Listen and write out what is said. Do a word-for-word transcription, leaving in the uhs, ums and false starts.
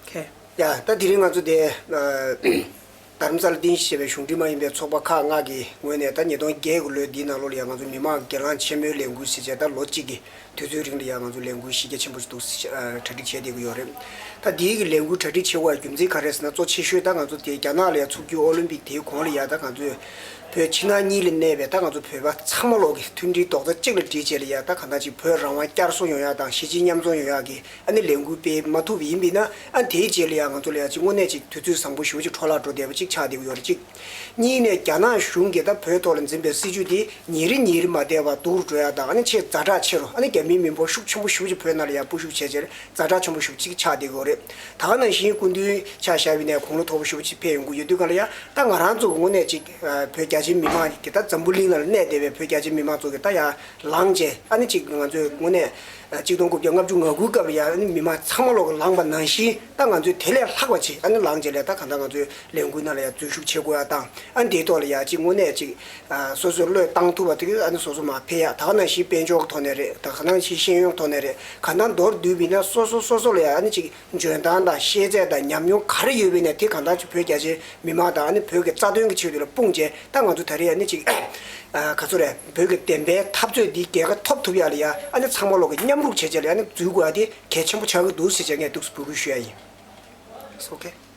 ཁེ། ཡ་ད་དེ་རིང་ང་ཚོ་དེ་ཨ་རྡ་རམ་ས་ལ་རྟེན་གཞི་བྱས་པའི་གཞུང་འབྲེལ་མ་ཡིན་པའི་ཚོགས་པ་ཁག་ལྔ་གི་ངོས་ནས་ད་ཉིས་སྟོང་བརྒྱད་ཀྱི་ལོའི་འདིའི་ནང་ལོགས་ལ་ཡང་ང་ཚོ་མི་མང་སྒེར་ལངས་ཆེན་མོའི་ལས་འགུལ་ཟེར་བྱས་ད་ལོ་གཅིག་གི་དུས་ཚོད་རིང་ལ་ཡང་ང་ཚོ་ལས་འགུལ་གཞི་རྒྱ་ཆེན་པོ་ཞིག་འདུག་ཨ་གྲ་སྒྲིག་བྱས་བསྡད་ཀྱི་ཡོད་རེད། ད་འདིའི་གི་ལས་འགུལ་གྲ་སྒྲིག་བྱེད་དགོས་པའི་རྒྱུ་མཚན་ག་རེ་ཟེར་ན་གཙོ་ཆེ་ཤོས་ད་ང་ཚོ་དེ་རྒྱ་ནག་ལ་ཡང་ཚོགས་རྒྱུའི་ཨོ་ལིམ་པིག་དེའི་གོང་ལ་ཡང་ད་ང་ཚོས་བོད་ཕྱི་ནང་གཉིས་ལ་གནས་པའི་ད་ང་ཚོ་བོད་པ་ཚང་མ་ལོག་གི་མཐུན་སྒྲིལ་རྡོག་རྩ་གཅིག་ལ་སྒྲིལ་བྱས་ལ་ཡང་ད་གང་ལྟར་ཅིག་བོད་རང་དབང་བསྐྱར་གསོ་ཡོང་ཡག་དང་གཞིས་བྱེས་མཉམ་འཛོམས་ཡོང་ཡག་གི་ཨ་ནི་ལས་འགུལ་སྤེལ་མ་ཐུབ་པ་ཡིན་པས་ན་ཨ་དེའི་རྗེས་ལ་ཡང་ང་ཚོ་ལ་ཡང་ཅིག་དངོས་གནས་ཅིག་དུས་ཚོད་བཟང་པོ་ཞེ་པོ་ཅིག་འཕྲོ་བརླག་འགྲོ་བསྡད་པ་ཅིག་ཆགས་བསྡད་ཀྱི་ཡོད་རེད་ཅིག་གཉིས་ནས་རྒྱ་ནག་གཞུང་གིས་ད་བོད་ཐོག་ལ་འཛིན་པའི་སྲིད་ཇུས་དེ་ཉིན་རེ་ཉིན་རེ་མ་བསྡད་པར་སྡུག་རུ་འགྲོ་ཡག་དང་ཨ་ནི་ཆེས་ཛ་དྲག་ཆེ་རུ་ཨ་ནི་རྒྱ་མིའི་མི་འབོར་ཤུགས་ཆེན་པོ་ཞེ་པོ་ཅིག་བོད་ནང་ལ་ཡང་སྤོ་བཤུད་བྱས་རྗེས་ཛ་དྲག་ཆེན་པོ་ཞེ་པོ་ཅིག་ཆགས་བསྡད་ཀྱི་ཡོད་རེད། ད་ག་ནང་བཞིན་སྐུ་མདུན་ཆ་བཞག་པ་ཡིན་ན་དགུང་ལོ་མཐོ་པོ་ཞེ་པོ་ཅིག་ཕེབས་ཡོང་གི་ཡོད་དུས་ག་ལ་ཡང་ད་ང་རང་ཚོ་དངོས་གནས་ཅིག་བོད་རྒྱ་ཆེའི་མི་མང་གི་ད་འཛམ་བུ་གླིང་ནང་ལ་གནས་བསྡད་པའི་བོད་རྒྱ་ཆེའི་མི་མང་ཚོ་གི་ད་ཡང་ལངས་བྱས་ཨ་ནི་ཅིག་ང་ཚོས་དངོས་གནས་ཆིག་སྟོང་དགུ་བརྒྱ་ལྔ་བཅུ་ང་དགུའི་སྐབས་ལ་ཡང་ཨ་ནི་མི་མང་ཚང་མ་ལོག་གི་ལངས་པ་ནང་བཞིན་ད་ང་ཚོས་དེ་ལས་ལྷག་པ་ཅིག་ཨ་ནི་ལངས་བྱས་ལས་ད་གང་ལྟར་ང་ཚོས་ལས་འགུལ་ནང་ལ་ཡང་འཛུལ་ཞུགས་བྱེད་དགོས་ཡ་དང་ཨ་ནི་དེའི་ཐོག་ལ་ཡང་ཅིག་དངོས་གནས་ཅིག་སོ་སོའི་བློས་བཏང་ཐུབ་པ་དེ་གི་ཨ་ནི་སོ་སོ་མར་ཕེབས་ཡ་ད་ག་ནང་བཞིན་དཔལ་འབྱོར་གྱི་ཐོག་ནས་རེད། ད་ག་ནང་བཞིན་ཤེས་ཡོན་ཐོག་ནས་རེད། གང་ལྟར་མདོར་བསྡུས་པ་ཡིན་ན་སོ་སོ་སོ་སོ་ལ་ཡང་ཨ་ནི་ཅིག་འཇོན་ཐང་དང་ཤེས་ཚད་དང་ཉམས་མྱོང་ག་རེ་ཡོད་པ་ཡིན་ན་དེ་གང་ལྟར་ཅིག་བོད་རྒྱ་ཆེའི་མི་མང་དང་ཨ་ནི་བོད་ཀྱི་རྩ་དོན་གྱི་ཆེད་དུ་ལ་སྤུངས་བྱས་ད་ང་ཚོ་ད་རེས་ཨ་ནི་ཅིག་ག་ཚོད་རེད། བོད་ཀྱི་བདེན་པའི་འཐབ་རྩོད་འདི་རྒྱལ་ཁ་ཐོབ་ཐུབ་ཡ་ལ་ཡ་ཨ་ནི་ཚང་མ་ལོག་གི་མཉམ་རུབ་བྱས་བྱས་ལ་ཨ་ནི་འཛུལ་དགོས་ཡ་དེ་གལ་ཆེན་པོ་ཆགས་ཀྱི་འདུག་ཟེར་བྱས་ངས་འདུག་སེ་འབོད་སྐུལ་ཞུ་ཡ་ཡིན། It's okay.